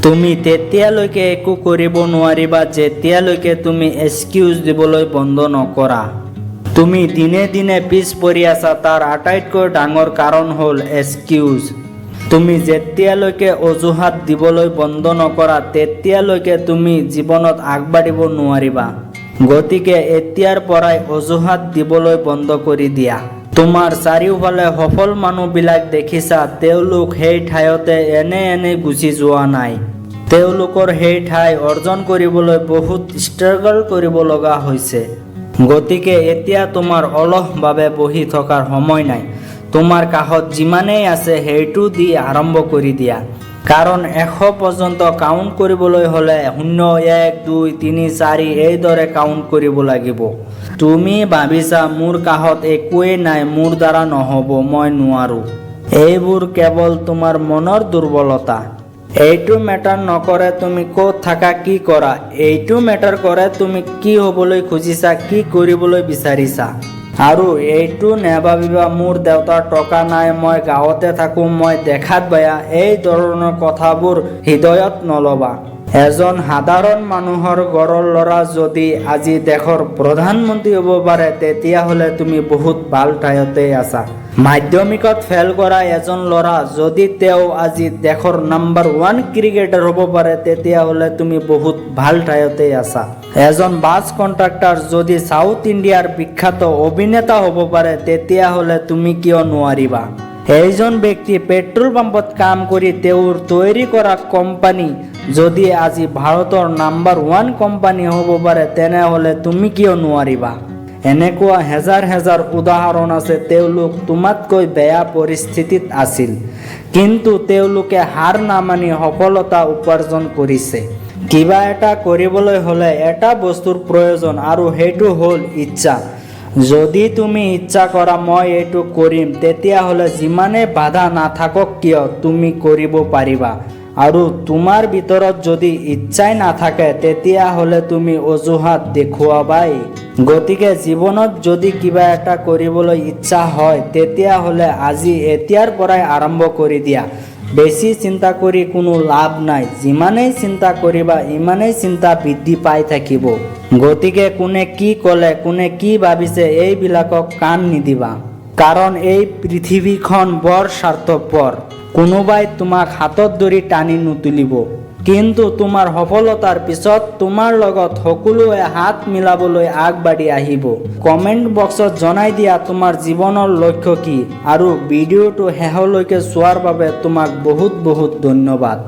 তুমি তেতিয়ালৈকে একো কৰিব নোৱাৰিবা, যেতিয়ালৈকে তুমি এক্সকিউজ দিবলৈ বন্ধ নকৰা। তুমি দিনে দিনে পিছ পৰি আছা, তাৰ আটাইতকৈ ডাঙৰ কাৰণ হ'ল এক্সকিউজ। তুমি যেতিয়ালৈকে অজুহাত দিবলৈ বন্ধ নকৰা, তেতিয়ালৈকে তুমি জীৱনত আগবাঢ়িব নোৱাৰিবা। গতিকে এতিয়াৰ পৰাই অজুহাত দিবলৈ বন্ধ কৰি দিয়া। তোমাৰ চাৰিওফালে সফল মানুহবিলাক দেখিছা, তেওঁলোক সেই ঠাইতে এনে এনে গুচি যোৱা নাই। তেওঁলোকৰ সেই ঠাই অৰ্জন কৰিবলৈ বহুত ষ্ট্ৰাগল কৰিব লগা হৈছে। গতিকে এতিয়া তোমাৰ অলসভাৱে বহি থকাৰ সময় নাই। তোমাৰ কাষত যিমানেই আছে, সেইটো দি আৰম্ভ কৰি দিয়া। কাৰণ 100 পৰ্যন্ত কাউণ্ট কৰিবলৈ হ'লে 0, 1, 2, 3, 4 এইদৰে কাউণ্ট কৰিব লাগিব। তুমি ভাবিছা, মোৰ কাষত একোৱেই নাই, মোৰ দ্বাৰা নহ'ব, মই নোৱাৰোঁ। এইবোৰ কেৱল তোমাৰ মনৰ দুৰ্বলতা। এইটো মেটাৰ নকৰে তুমি ক'ত থাকা, কি কৰা। এইটো মেটাৰ কৰে তুমি কি হ'বলৈ খুজিছা, কি কৰিবলৈ বিচাৰিছা। আৰু এইটো নাভাবিবা, মোৰ দেউতাৰ টকা নাই, মই গাঁৱতে থাকোঁ, মই দেখাত বেয়া। এই ধৰণৰ কথাবোৰ হৃদয়ত নল'বা। এজন সাধাৰণ মানুহৰ ঘৰৰ ল'ৰা যদি আজি দেশৰ প্ৰধানমন্ত্ৰী হ'ব পাৰে, তেতিয়াহ'লে তুমি বহুত ভাল ঠাইতে আছা। মাধ্যমিকত ফেইল কৰা এজন ল'ৰা যদি তেওঁ আজি দেশৰ নাম্বাৰ ওৱান ক্ৰিকেটাৰ হ'ব পাৰে, তেতিয়াহ'লে তুমি বহুত ভাল ঠাইতে আছা। এজন বাছ কণ্ডাক্টৰ যদি চাউথ ইণ্ডিয়াৰ বিখ্যাত অভিনেতা হ'ব পাৰে, তেতিয়াহ'লে তুমি কিয় নোৱাৰিবা? এইজন ব্যক্তি পেট্ৰল পাম্পত কাম কৰি তেওঁৰ তৈয়াৰী কৰা কোম্পানী যদি আজি ভাৰতৰ নাম্বাৰ ওৱান কোম্পানী হ'ব পাৰে, তেনেহ'লে তুমি কিয় নোৱাৰিবা? এনেকুৱা হেজাৰ হেজাৰ উদাহৰণ আছে। তেওঁলোক তোমাতকৈ বেয়া পৰিস্থিতিত আছিল, কিন্তু তেওঁলোকে হাৰ নামানি সফলতা উপাৰ্জন কৰিছে। কিবা এটা কৰিবলৈ হ'লে এটা বস্তুৰ প্ৰয়োজন আৰু সেইটো হ'ল ইচ্ছা। যদি তুমি ইচ্ছা কৰা, মই এইটো কৰিম, তেতিয়াহ'লে যিমানে বাধা নাথাকক কিয়, তুমি কৰিব পাৰিবা। আৰু তোমাৰ ভিতৰত যদি ইচ্ছাই নাথাকে, তেতিয়াহ'লে তুমি অজুহাত দেখুৱাবাই। গতিকে জীৱনত যদি কিবা এটা কৰিবলৈ ইচ্ছা হয়, তেতিয়াহ'লে আজি এতিয়াৰ পৰাই আৰম্ভ কৰি দিয়া। বেছি চিন্তা কৰি কোনো লাভ নাই। যিমানেই চিন্তা কৰিবা, ইমানেই চিন্তা বৃদ্ধি পাই থাকিব। গতিকে কোনে কি ক'লে, কোনে কি ভাবিছে, এইবিলাকক কাণ নিদিবা। কাৰণ এই পৃথিৱীখন বৰ স্বাৰ্থপৰ। কোনোবাই তোমাক হাতত ধৰি টানি নুতুলিব, কিন্তু তোমাৰ সফলতাৰ পিছত তোমাৰ লগত সকলোৱে হাত মিলাবলৈ আগবাঢ়ি আহিব। কমেণ্ট বক্সত জনাই দিয়া তোমাৰ জীৱনৰ লক্ষ্য কি। আৰু ভিডিঅ'টো শেষলৈকে চোৱাৰ বাবে তোমাক বহুত বহুত ধন্যবাদ।